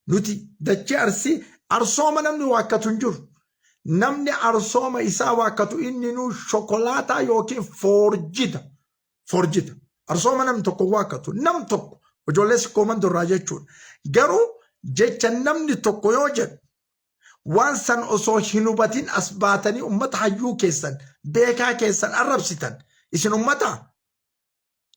Nuti dachee Arsii arsooma namni waakkatu hin jiru. Namni arsooma isaa waakkatu inni nuu shokolaataa yookiin foorjita. Foorjita. Arsooma namni tokko waakkatu. Nam tokko ijoollee sikkoo mandorraa jechuudha. Garuu jecha namni tokko yoo jedhu waan san osoo hin hubatin as baatanii ummata hayyuu keessan beekaa keessan arrabsitan. Isin ummataa?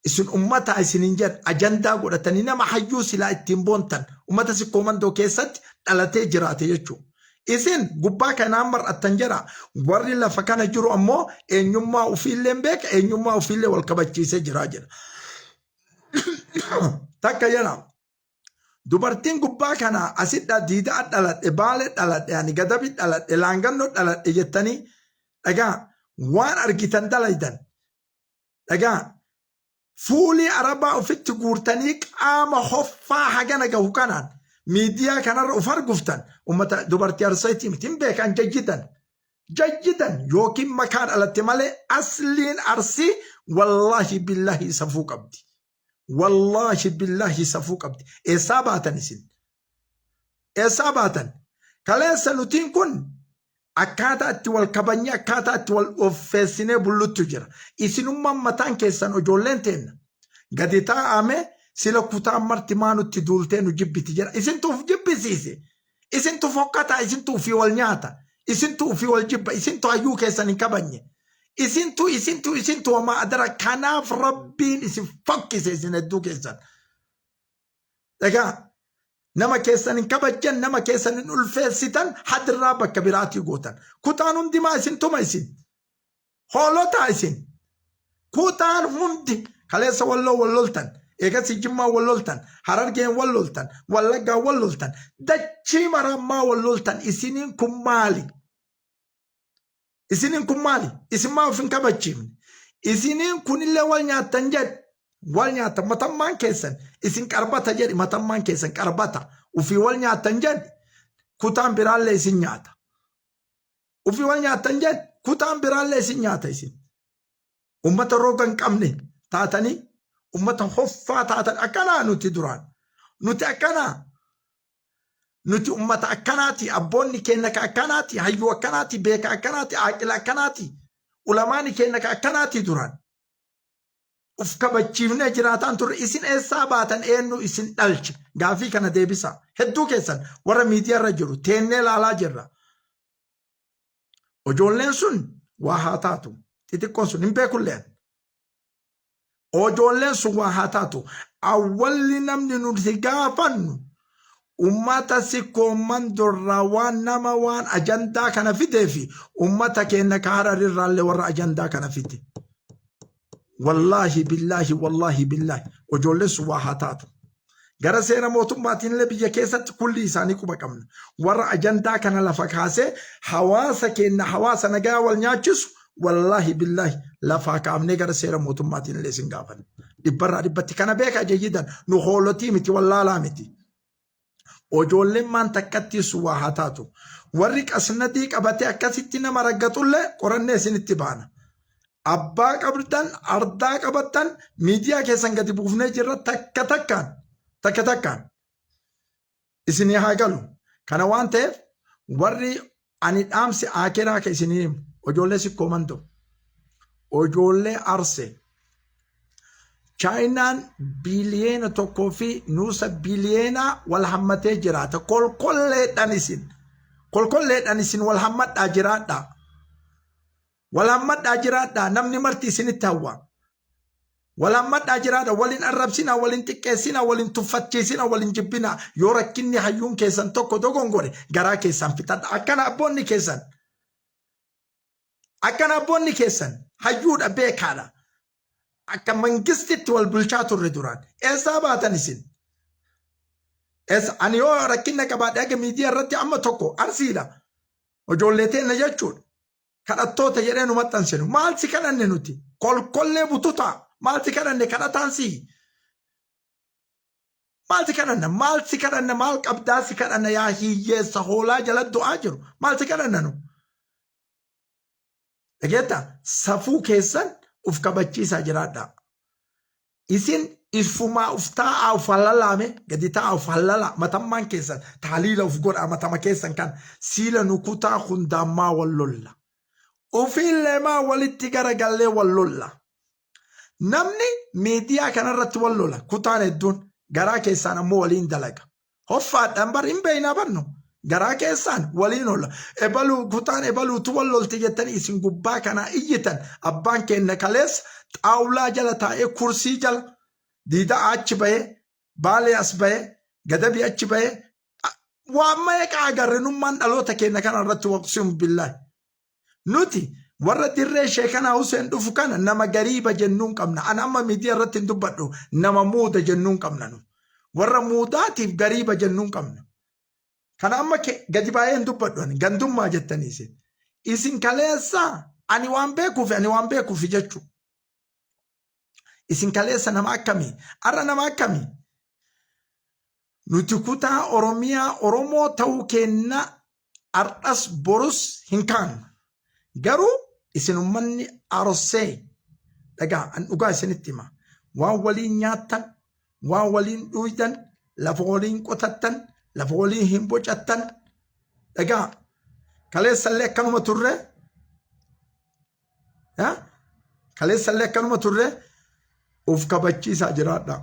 Isin ummataa isinin jedha ajandaa godhatanii nama hayyuu silaa ittiin boontan ummata Sikkoo Mandoo keessatti dhalatee jiraate jechuudha. Isin gubbaa kanaan mar'attan jedha warri lafa kana jiru ammoo eenyummaa ofiillee beeka eenyummaa ofiillee wal kabachiisee jira jedha. Takka jedha. Dubartiin gubbaa kana asidha diidaa dhaladhe baale dhaladhe ani gadabi dhaladhe laangannoo dhaladhe jettanii dhagaa waan argitan dalaydan. Dhagaa fuulii arabaa ofitti guurtanii qaama hoffaa hagana gahu kanaan miidiyaa kanarra of arguftan ummata dubartii arseetii miti hin beekan jajjitan jajjitan yookiin makaa dhalatte malee asliin arsii wallaahi billaahi safuu qabdi. Wallaahi billaahi safuu qabdi. Eessaa baatan isin? Eessaa baatan? Kaleessa nutiin kun akkaataa itti wal kabajnee akkaataa itti wal offeessinee bulluttu jira. Isinummaan mataan keessan ijoolleen teenna. Gadi taa'ame sila kutaan marti maa nutti duultee nu jibbiti jedha. Isintu of jibbisiise. Isintu fokkataa, isintu ofii wal nyaata. Isintu ofii wal jibba, isintu hayyuu keessan hin kabajne. Isintu isintu isintu homaa adara kanaaf rabbiin isin fokkise isin hedduu keessan. Egaa nama keessan hin kabajjan, nama keessan hin ulfeessitan, hadirraa bakka biraatii gootan. Kutaan hundimaa isin tuma isin. Hoolotaa isin. Kutaan hundi kaleessa walloo wal loltan, eegasii jimmaa wal loltan, harargeen wal loltan, wallaggaan wal loltan, dachii marammaa wal loltan isiniin kun maali? Isiniin kun maali? Isin maa of hin kabachiifne? Isiniin kunillee wal nyaattan jedhe. Wal nyaattan matammaan keessan isin qarbata jedhi matammaan keessan qarbata. Ufii wal nyaattan jedhi kutaan biraallee isin nyaata. Ufii wal nyaattan jedhi kutaan biraallee isin nyaata isin. Ummata roga hin qabne taatanii ummata hoffaa taatan akkanaa nuti duraan. Nuti akkanaa. Nuti ummata akkanaati, abboonni keenya ka akkanaati, hayyuu akkanaati, beeka akkanaati, aaqila akkanaati, ulamaani keenya ka akkanaati duraan. Uf kabachiifnee jiraataan turre isin eessaa baatan eenyu isin dhalche gaafii kana deebisaa. Hedduu keessan warra miidiyaa irra jiru teennee ilaalaa jirra. Ijoolleen sun waa haa taatu. Xixiqqoon sun hin beekulleen. Ojoolleen sun waa haa taatu. Awwalli namni nuti gaafannu ummata sikkoo mandorraa waan nama waan ajandaa kana fidee fi ummata keenya ka hararirraallee warra ajandaa kana fide. Wallaahi billaahi wallaahi billaahi ojoolleen sun waa haa taatu. Gara seera mootummaatiin illee biyya keessatti kulli isaanii quba qabna. Warra ajandaa kana lafa kaasee hawaasa keenya hawaasa nagaa wal nyaachisu wallaahi billaahi lafaa kaafnee gara seera mootummaatiin illee isin gaafanna. Dhibbarraa dhibbatti kana beekaa jayyidan nu hoolotii miti wallaalaa miti. Ojoolleen maan takkattii sun waa haa taatu. Warri qasnadii qabatee akkasitti nama raggaxullee qorannee isinitti baana. Abbaa qabdan, ardaa qabattan, miidiyaa keessan gadi buufnee jirra takka takkaan, takka takkaan. Isinii haa galu. Kana waan ta'eef warri ani dhaamsi aakeraa ka isinii himu ijoollee sikkoo mandoo, ijoollee arsee, Chaayinaan biiliyeena tokkoo fi nuusa biiliyeenaa wal hammatee jiraata. Kolkolleedhaan isin. Kolkolleedhaan isin wal hammadhaa jiraadhaa. Wal hammadhaa jiraadhaa. Namni marti isinitti hawwa. Wal hammadhaa jiraadha. Wal hin arrabsinaa, wal hin xiqqeessinaa, wal hin tuffachiisinaa, wal hin jibbinaa. Yoo rakkinni hayyuun keessan tokko dogongore garaa keessan fixadha. Akkana abboonni keessan. Akkana abboonni keessan hayyuudha beekaadha. Akka mangistitti wal bulchaa turre duraan. Eessaa baatan isin? Eessa ani yoo rakkinna qabaadhe haga miidiyaa irratti amma tokko arsiidha. Ijoollee teenna jechuudha. Kadhattoota jedhee nu maxxansinu. Maal si kadhanne nuti? Kolkollee bututaa. Maal si kadhanne kadhataan si'i. Maal si kadhanna? Maal si kadhanna? Maal qabdaa si kadhanna? Yaa hiyyeessa hoolaa jala du'aa jiru. Maal si kadhanna nu? Dhageetta safuu keessan uf kabachiisaa jiraadhaa. Isin Ifumaa uf taa'aa uf hallalaame gadi taa'aa uf hallalaa matammaan keessan taaliila uf godhaa matama keessan kan siila nu kutaa hundaan maa wal lolla. Ufiillee maa walitti garagallee wal lolla. Namni miidiyaa kanarratti wal lola kutaan hedduun garaa keessaan ammoo waliin dalaga. Hoffaadhaan bar hin beeynaa barnu garaa keessaan waliin ola. Ebaluu kutaan ebaluutu wal lolti jettanii isin gubbaa kanaa iyyitan abbaan keenna kaleessa xaawulaa jala taa'ee kursii jala diidaa achi bahee baalee as bahee gadabii achi bahee waan meeqa agarre nummaan dhaloota keenya kana irratti waqsium billaahi. Nuti warra dirree Sheekanaa Huseen dhufu kana nama gariiba jennuun qabna. An amma miidiyaa irratti hin dubbadhu nama muuda jennuun qabna nu. Warra muudaatiif gariiba jennuun qabna. Kana amma gadi baay'ee hin dubbadhu ani gandummaa jettanii isin. Isin kaleessa ani waan beekuufi ani waan beekuufi jechuu. Isin kaleessa nama akkamii? Har'a nama akkamii? Nuti kutaa Oromiyaa Oromoo ta'uu keenna har'as borus hin kaanu. Garuu isin ummanni Arsee dhagaa an dhugaa isinitti hima. Waan waliin nyaattan, waan waliin dhuuydan, lafa waliin qotattan, lafa waliin hin bocattan. Dhagaa kaleessallee akkanuma turre. Kaleessallee akkanuma turre of kabachiisaa jiraadha.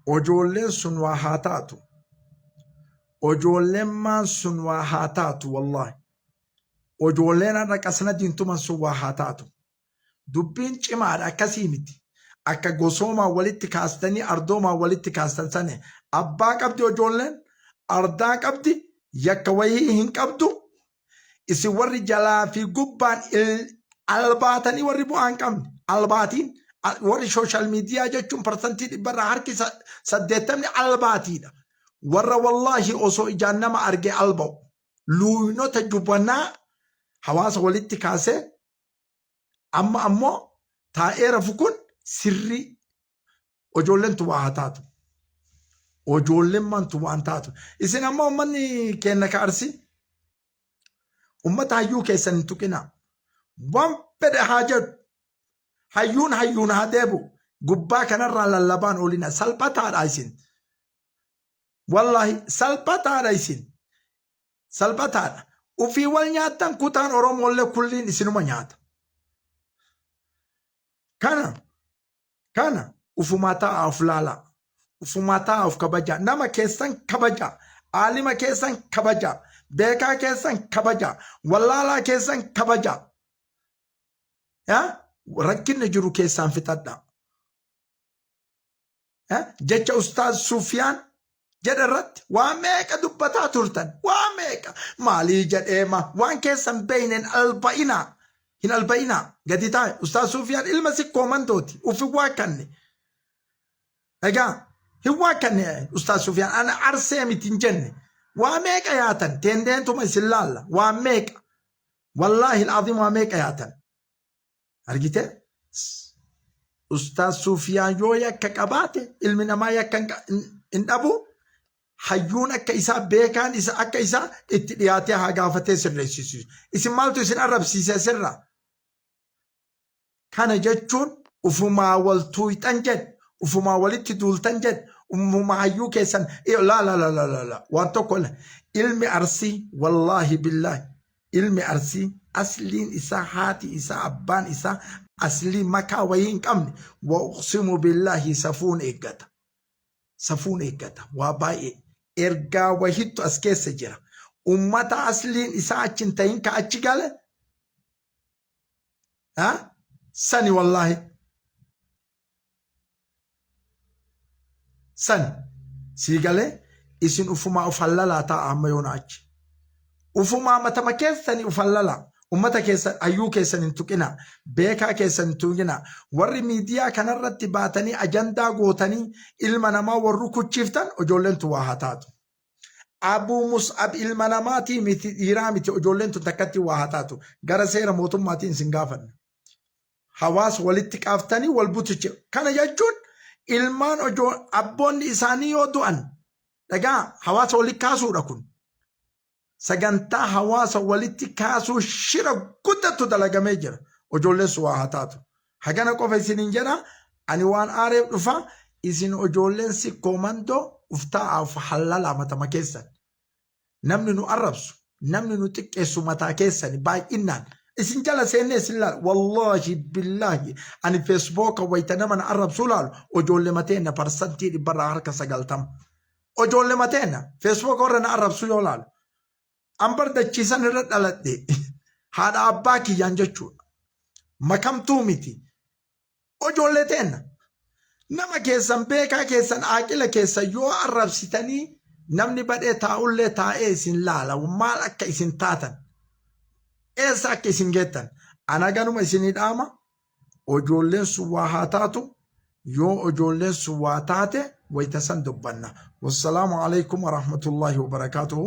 Ojoolleen sun waa haa taatu. Ojoolleen maan sun waa haa taatu wallaahi. Ojoolleen har'a qasna diintuman sun waa haa taatu. Dubbiin cimaadha akkasii miti. Akka gosoomaan walitti kaastanii ardoomaan walitti kaastan sani. Abbaa qabdi ojoolleen, ardaa qabdi, yakka wayii hin qabdu. Isin warri jalaa fi gubbaan albaatanii warri bu'aa hin qabne albaatiin warri sooshaal miidiyaa jechuun parsantii dhibbarraa harki 80 albaatiidha. Warra wallaahi osoo ijaan nama argee alba'u. Luuynota jubanaa hawaasa walitti kaasee Amma ammoo taa'ee rafu kun sirrii ojoolleen tu waa haa taatu. Ojoolleen mantu waan taatu. Isin ammoo uummanni keenna ka Arsii uummata hayyuu keessan hin tuqinaa. Waan fedhe haa jedhu. Hayyuun hayyuun haa deebi'u. Gubbaa kanarraa lallabaan oolina. Salphataadha isin. Wallaahi salphataadha isin. Salphataadha. Ufii wal nyaattan kutaan Oromoollee kulliin isinuma nyaata. Kana kana ufumaa taa'aa of laalaa. Ufumaa taa'aa of kabajaa. Nama keessan kabajaa. Aalima keessan kabajaa. Beekaa keessan kabajaa. Wallaalaa keessan kabajaa. Yaa rakkinni jiru keessaan fixadhaa. Jecha Ustaaz Sufiyaan jedhe irratti waa meeqa dubbataa turtan waa meeqa maalii jedheema waan keessan beeyne hin alba'inaa hin alba'inaa gadi taa'e Ustaaz Sufiyaan ilma sikkoo mandooti ufi waaqanne egaa hin waaqanne Ustaaz Sufiyaan ana arsee miti hin jenne waa meeqa yaatan teendeentuma isin laalla waa meeqa wallaahi al'aziim waa meeqa yaatan Argite? Ustaaz Sufiyaan yoo yakka qabaate ilmi namaa yakka hin dhabu. Hayyuun akka isaa beekaan isa akka isaa itti dhiyaatee haa gaafatee sirreessisu. Isin maaltu isin arrabsiise sirraa? Kana jechuun ufumaa wal tuuyxan jedhe, ufumaa walitti duultan jedhe, ufumaa hayyuu keessan laa laa laa laa laa waan tokko ilmi Arsii wallaahi billaahi Ilmi Arsii asliin isaa haati isaa abbaan isaa aslii makaa wayii hin qabne wa uqsimu billaahi safuun eeggata. Safuun eeggata waa baay'ee ergaa wahittu as keessa jira. Ummata asliin isaa achi hin ta'in ka achi gale ha sani wallaahi San sii galee isin ufumaa uf hallalaa taa'a amma yoona achi. Ufumaa matama keessani uf hallalaa. Ummata keessan hayyuu keessan hin tuqinaa. Beekaa keessan hin tuqinaa. Warri miidiyaa kanarratti baatanii ajandaa gootanii ilma namaa warri kuchiiftan ijoolleen tun waa haa taatu. Abuu Mus'ab ilma namaatii miti dhiiraa miti ijoolleen tun takkatti waa haa taatu. Gara seera mootummaatiin isin gaafanna. Hawaasa walitti qaaftanii wal butiche. Kana jechuun ilmaan ojoo abboonni isaanii yoo du'an dhagaa hawaasa walitti kaasuudha kun. Sagantaa hawaasa walitti kaasuu shira guddatu dalagamee jira. Ijoolleen sun waa haa taatu. Hagana qofa isinin jedha ani waan aareef dhufa isin ijoolleen sikkoo mandoo uf taa'aa uf hallalaa matama keessan. Namni nu arrabsu, namni nu xiqqeessu mataa keessani baay'innaan. Isin jala seennee isin laala. Wallaahi billaahi ani feesbooka wayita nama na arrabsuu laalu ijoollee mateenna parsantii dhibbarraa harka 90. Ijoollee mateenna feesbooka warra na arrabsu yoo laalu. An bar dachiisan irra dhaladhe haadha abbaa kiyyaan jechuudha. Makamtuu miti. Ijoollee teenna. Nama keessan beekaa keessan aaqila keessan yoo arrabsitanii namni badhee taa'ullee taa'ee isin laala maal akka isin taatan eessa akka isin geettan ana ganuma isinii dhaama Ojoolleen sun waa haa taatu yoo ojoolleen sun waa taate wayta san dubbanna. Wassalaamu alaikum warahmatullaahi wabarakaatuhu.